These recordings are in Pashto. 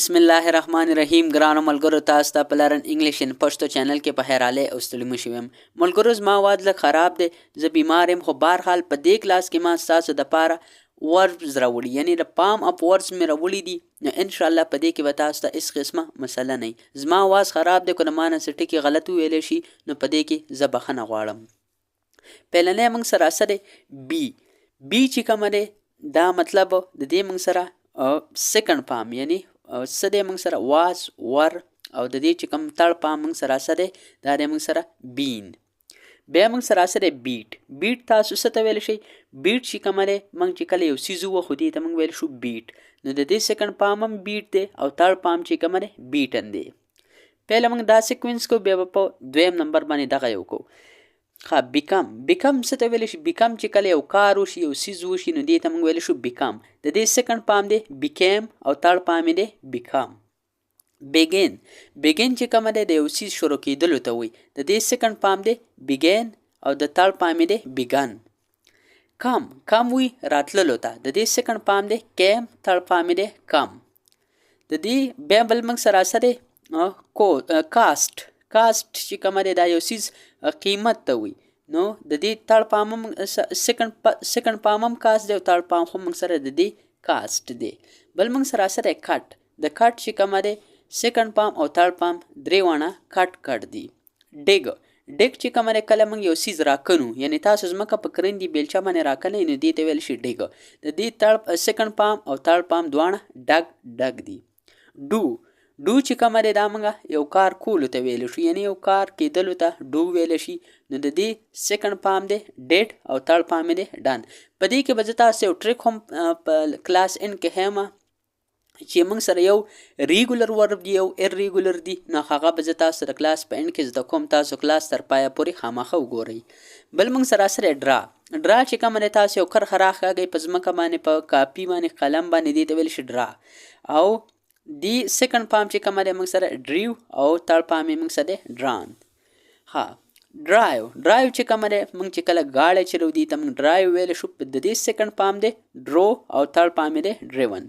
بسم الله الرحمن الرحیم. ګرانو ملګرو، تاسو ته په Learn English in Pashto channel کې په خیر راغلئ او ستړي مه شوم. ملګرو، زما آواز لږ خراب دی، زه بیمار یم، خو بهرحال په دې کلاس کې ما ستاسو دپاره verbs راوړي، یعنی د form of verbs مې راوړي دي. نو انشاءالله په دې کې به تاسو ته هېڅ قسمه مسله نه وي. زما آواز خراب دی، که له ما نه څه ټکي غلط وویلی شي نو په دې کې زه بخښنه غواړم. پیلنی موږ سره څه دی؟ be. be چې کومه دی، دا مطلب د دې موږ سره second form یعنی څه دی؟ موږ سره was، were، او د دې چې کوم third form موږ سره څه دی؟ دا دی موږ سره been. بیا موږ سره څه دی؟ beat. beat تاسو څه ته ویل شئ؟ beat چې کومه دی، موږ چې کله یو څیز ووهو، دې ته موږ ویل شو beat. نو د دې second form هم beat دی او third form چې کومه دی beaten دی. پهله موږ دا sequence کو، بیا به په دویم نمبر باندې دغه یو کو. ښه، become. become څه ته ویلی شي؟ become چې کله یو کار وشي، یو څیز وشي، نو دې ته موږ ویلی شو become. د دې second form دی became او third form یې دی become. begin. begin چې کومه دی، د یو څیز شروع کېدلو ته وایي. د دې second form دی began او د third form یې دی begun. come. come وي راتللو ته. د دې second form دی came، third form یې دی come. د دې بیا بل موږ سره څه دی؟ کو cost. cost چې کومه دی، دا یو څیز قیمت ته وي. نو د دې third form هم second form هم cost دی او third form هم موږ سره د دې cost دی. بل موږ سره څه دی؟ cut. د cut چې کومه دی، second form او third form درې واړه cut، cut دي. dig. dig چې کومه دی، کله موږ یو څیز راکنو، یعنی تاسو ځمکه په کرندي بیلچه باندې راکنئ، نو دې ته ویل شي dig. د دې third second form او third form دواړه dug، dug دي. do. do چې کومه دی، دا موږ یو کار کولو ته ویلی شو، یعنی یو کار کېدلو ته do ویلی شي. نو د دې second form دی did او third form دی done. په دې کې به زه تاسو یو trick هم په کلاس end کې ښیم چې موږ سره یو regular verb دی او irregular دی. نو هغه به زه تاسو د کلاس په end کې زده کوم. تاسو کلاس تر پایه پورې خامخا وګورئ. بل موږ سره سره draw. draw چې کومه دی، تاسو یو کرښه راکاږئ په ځمکه باندې، په کاپي باندې، قلم باندې، دې ته ویل شي draw. او دی second form چې کومه دی موږ سره drew او third form یې موږ سره دی drawn. ها، drive. drive چې کومه دی، موږ چې کله ګاډی چلو، دې ته موږ drive ویلی شو. د دې second form دی drove او third form یې دی driven.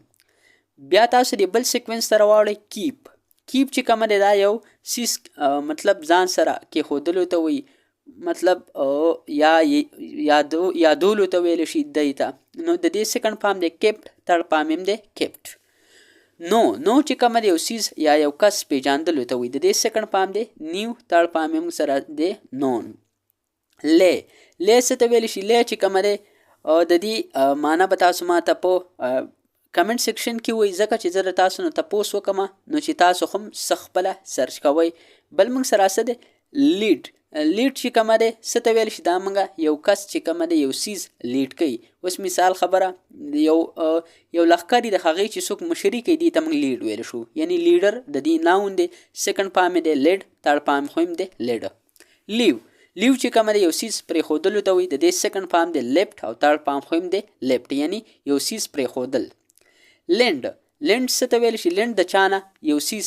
بیا تاسو د بل sequence ته راواړئ، keep. keep چې کومه دی، دا یو څیز مطلب ځان سره کېښودلو ته وایي، مطلب یا یادولو ته ویلی شي دی ته. نو د دې second form دی kept، third form هم دی kept. know. know چې کومه دی، یو څیز یا یو کس پیژاندلو ته وایي. د دې second form دی knew، third form هم سره دی known. lay. lay څه ته ویلی شي؟ lay چې کومه دی، د دې معنا به تاسو ما ته په comment section کې وایي، ځکه چې زه د تاسو نه تپوس وکړم نو چې تاسو هم څه خپله search کوئ. بل موږ سره څه دی؟ lead. lead چې کومه دی، څه ته ویل شي؟ دا موږ یو کس چې کومه دی، یو څیز lead کوي. اوس مثال خبره، یو لښکر د هغې چې څوک مشري کوي، دې ته موږ lead ویل شو، یعنی لیډر. د دې noun دی، second form دی led، third form خو هم دی led. leave. leave چې کومه دی، یو څیز پرېښودلو ته وایي. د دې second form دی left او third form خو هم دی left، یعنی یو څیز پرېښودل. lend. lend څه ته ویل شي؟ lend د چا نه یو څیز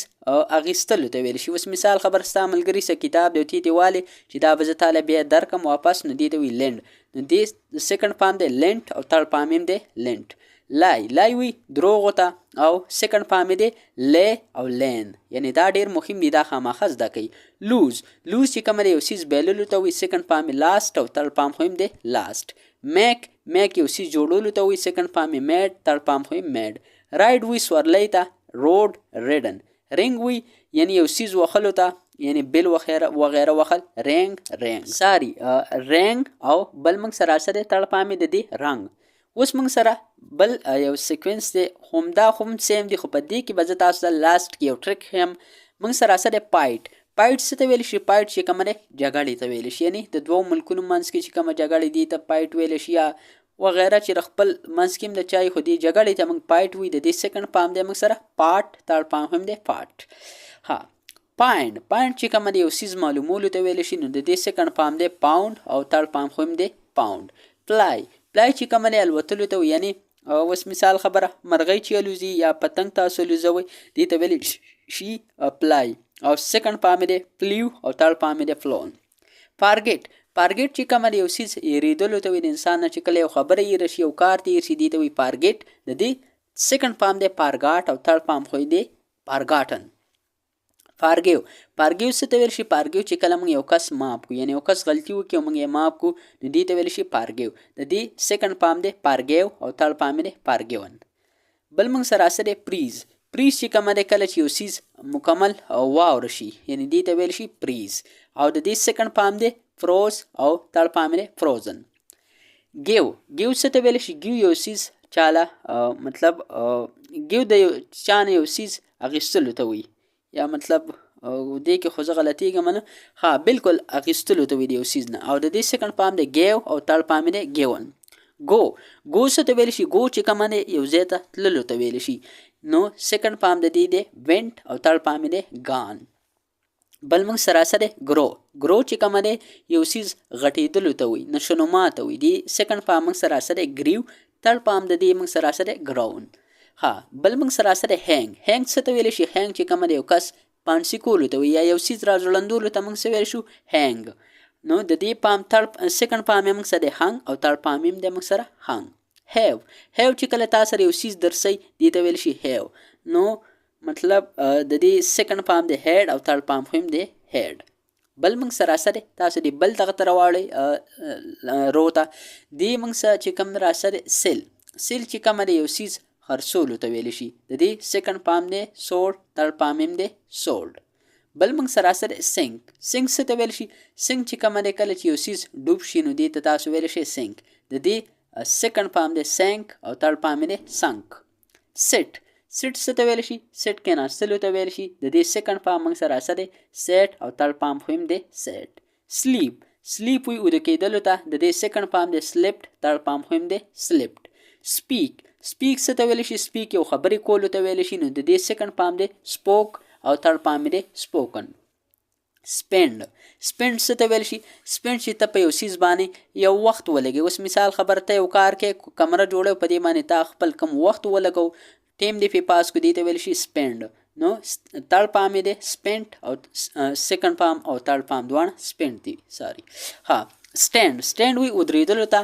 اخیستلو ته ویل شي. اوس مثال خبر، ستا ملګري څه کتاب دی، تی ته والي چې دا به زه تاله بیا درکم واپس، نو دې ته وایي lend. نو دې second form دی lent او third form هم دی lent. lie. lie وي دروغو ته او second form دی lie او lain، یعنی دا ډیر مهم دی، دا خامخا زده کوي. lose. lose چې کومه دی، یو څیز بایللو ته وایي. second form lost او third form خو هم دی lost. make. make یو څیز جوړولو ته وایي. second form made، third form خو made. ride وي سورلۍ ته، rode، ridden. ring وي یعنی یو څیز وخلو ته، یعنی bell وغیره وغیره وخل، rang، rang، sorry، rang. او بل موږ سره څه دی؟ third form د دې rung. اوس موږ سره بل یو sequence دی، همدا هم same دی، خو په دې کې به زه تاسو ته last کې یو trick ښیم. موږ سره څه دی؟ fight. fight څه ته ویل شي؟ fight چې کومه دی، جګړې ته ویل شي، یعنی د دوو ملکونو منځ کې چې کومه جګړې دي ته fight ویل شي، یا وغیره چې د خپل منځ کې هم د چای، خو دې جګړې ته موږ fight وي. د دې second form دی موږ سره fought، third form هم دی fought. ها، find. find چې کومه دی، یو څیز معلومولو ته ویل شي. نو د دې second form دی found او third form خو هم دی found. fly. fly چې کومه دی، الوتلو ته، یعنی اوس مثال خبره، مرغۍ چې الوزي یا پتنګ تاسو الوزوئ، دې ته ویل شي fly او second form دی flew او third form دی flown. forget. forget چې کومه دی، یو څیز هېرېدلو ته وي. د انسان نه چې کله یو خبره هېره شي او کار ته هېر شي، دې ته وایي forget. د دې second form دی forgot او third form خو دی Forgotten. Forgive. Forgive څه ته ویل شي؟ Forgive چې کله موږ یو کس معاف کو، یعنی یو کس غلطي وکړي او موږ یې معاف کو، نو دې ته ویل شي forgive. د دې second form دی forgave او third form دی forgiven. بل موږ سره څه دی؟ Freeze. Freeze چې کومه دی، کله چې یو څیز مکمل او واوره شي، یعنی دې ته ویل شي freeze، او د دې second form دی froze او third form دی frozen. Give. Give څه ته ویل شي؟ Give یو څیز چاله، مطلب give د یو چا نه یو څیز اخیستلو ته وایي، یا مطلب دې کې خو زه غلطیږم نه، ها بالکل اخیستلو ته وایي د یو څیز نه، او د دې second form دی gave او third form دی given. Go. Go څه ته ویل شي؟ Go چې کومه دی یو ځای ته تللو ته ویل شي، نو second form د دې دی went او third form دی gone. بل موږ سره څه دی؟ Grow. Grow چې کومه دی یو څیز غټېدلو ته وایي، نشونما ته وایي. دې second form موږ سره څه دی؟ Grew. Third form د دې موږ سره څه دی؟ Grown. ها بل موږ سره څه دی؟ Hang. Hang څه ته ویلی شي؟ Hang چې کومه دی یو کس پانسي کولو ته وایي، یا یو څیز را ځوړندولو ته موږ څه ویلی شو؟ Hang. نو د دې form third second form یې موږ سره دی hung او third form یې دی موږ سره hung. Have. Have چې کله تا سره یو څیز درسئ دې ته ویل شي have، نو مطلب د دې second form دی had او third form هم دی had. بل موږ سره څه دی؟ تاسو دې بل دغه ته راواړئ row ته. دې موږ سره چې کوم راسره دی sell. Sell چې کومه دی یو څیز خرڅولو ته ویل شي، د دې second form دی sold، third form هم دی sold. بل موږ سره څه دی؟ Sink. Sink څه ته ویل شي؟ Sink چې کومه دی کله چې یو څیز ډوب شي نو دې ته تاسو ویلی شئ sink. د دې second form دی sank او third form دی sunk. Sit. Sit څه ته ویل شي؟ Sit کېناستلو ته ویل شي. د دې second form موږ سره څه دی؟ Sat او third form خو هم دی sat. Sleep. Sleep وي اوده کېدلو ته، د دې second form دی slept، third form خو هم دی slept. Speak. Speak څه ته ویل شي؟ Speak یو خبرې کولو ته ویل شي، نو د دې second form دی spoke او third form دی spoken. Spend. Spend څه ته ویل شي؟ Spend چې ته په یو څیز باندې یو وخت ولګې. اوس مثال خبره ته یو کار کې کمره جوړوې، په دې باندې تا خپل کم وخت ولګو، ټایم دې پې پاس کو، دې ته ویل شي spend. نو third form یې دی spent او second form او third form دواړه spent دي، sorry. ها stand. Stand وي ودرېدلو ته،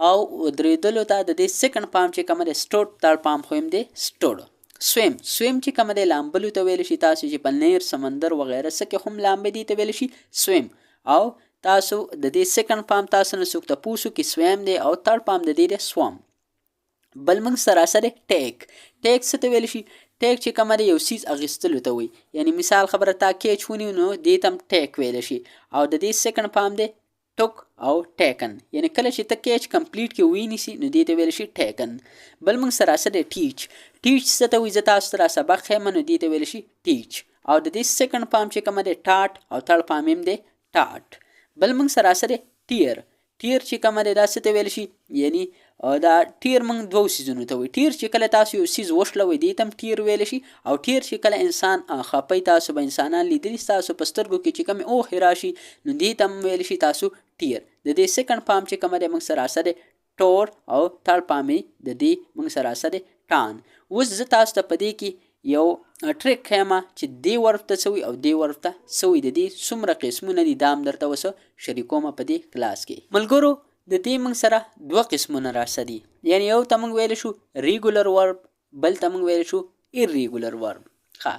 او ودرېدلو ته د دې second form چې کومه دی stood، third form خو هم دی stood. Swim. Swim چې کومه دی لامبلو ته ویل شي. تاسو چې په نیر سمندر وغیره څه کې هم لامبې دي ته ویل شي swim، او تاسو د دې second form تاسو نه څوک تپوس وکړي swam دی او third form د دې دی swum. بل موږ سره څه دی؟ Take. Take څه ته ویل شي؟ Take چې کومه دی یو څیز اخیستلو ته وایي، یعنی مثال خبره تا catch ونیو نو دې ته هم take ویلی شي، او د دې second form دی took او taken، یعنی کله چې ته catch complete کې وینیسي نو دې ته ویل شي taken. بل موږ سره څه دی؟ Teach. Teach څه ته وایي؟ زه تاسو ته سبق ښیم نو دې ته ویل شي teach، او د دې second form چې کومه دی taught او third form هم دی taught. بل موږ سره څه دی؟ Tear. Tear چې کومه دی دا څه ته ویل شي؟ یعنی دا tear موږ دوو څیزونو ته وایي. Tear چې کله تاسو یو څیز وشلوئ دې ته هم tear ویلی شي، او tear چې کله انسان خپئ، تاسو به انسانان لیدلي ستاسو په سترګو کې چې کومې اوښې راشي نو دې ته هم ویلی شي تاسو tear. د دې second form چې کومه دی موږ سره څه دی؟ Tore او third form یې د دې موږ سره څه دی؟ Torn. اوس زه تاسو ته په دې کې یو trick ښیم چې دې verb ته څه وایي او دې verb ته څه وایي، د دې څومره قسمونه دي دا هم درته اوس شریکوم په دې کلاس کې. ملګرو د دې موږ سره دوه قسمونه راسه دي، یعنی یو ته موږ ویلی شو regular verb، بل ته موږ ویلی شو irregular verb. ښه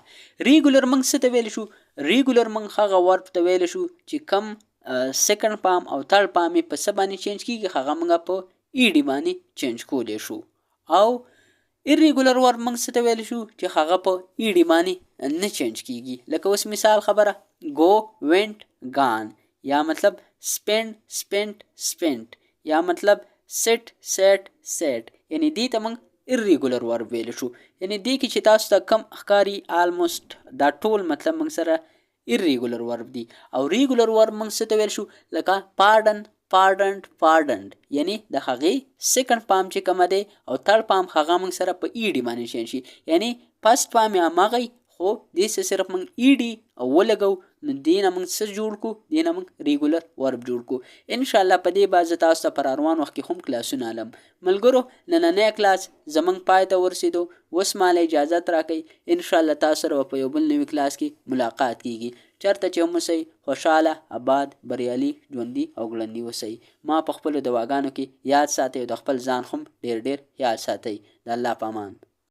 regular موږ څه ته ویلی شو؟ Regular موږ هغه verb ته ویلی شو چې کم second form او third form یې په څه باندې change کیږي، هغه موږ په ed باندې change کولی شو. او irregular verb موږ څه ته ویلی شو چې هغه په ed باندې نه change کیږي. لکه اوس مثال خبره go، went، gone، یا مطلب spend، spent، spent، یا مطلب sit، sat، sat، یعنی دې ته موږ irregular verb ویلی شو. یعنی دې کې چې تاسو ته کم ښکاري almost دا ټول مطلب موږ سره irregular verb دي. او regular verb موږ څه ته ویل شو؟ لکه pardon، pardoned، pardoned، یعنی د هغې second form چې کومه دی او third form هغه موږ سره په ed باندې change شي، یعنی first form یې هماغه خو دې څه صرف موږ ed او ولګو نو دې نه موږ څه جوړ کو؟ دې نه موږ regular verb جوړ کو. انشاءالله په دې به زه تاسو ته په روان وخت کې هم کلاسونه علم. ملګرو نننی کلاس زموږ پای ته ورسېدو، اوس ماله اجازت راکئ. انشاءالله تاسو سره به په یو بل نوي کلاس کې ملاقات کیږي. چېرته چې هم اوسئ خوشحاله، اباد، بریالي، ژوندي او ګړندي اوسئ. ما په خپلو دعاګانو کې یاد ساتئ او د خپل ځان هم ډېر ډېر یاد ساتئ. د الله په امان.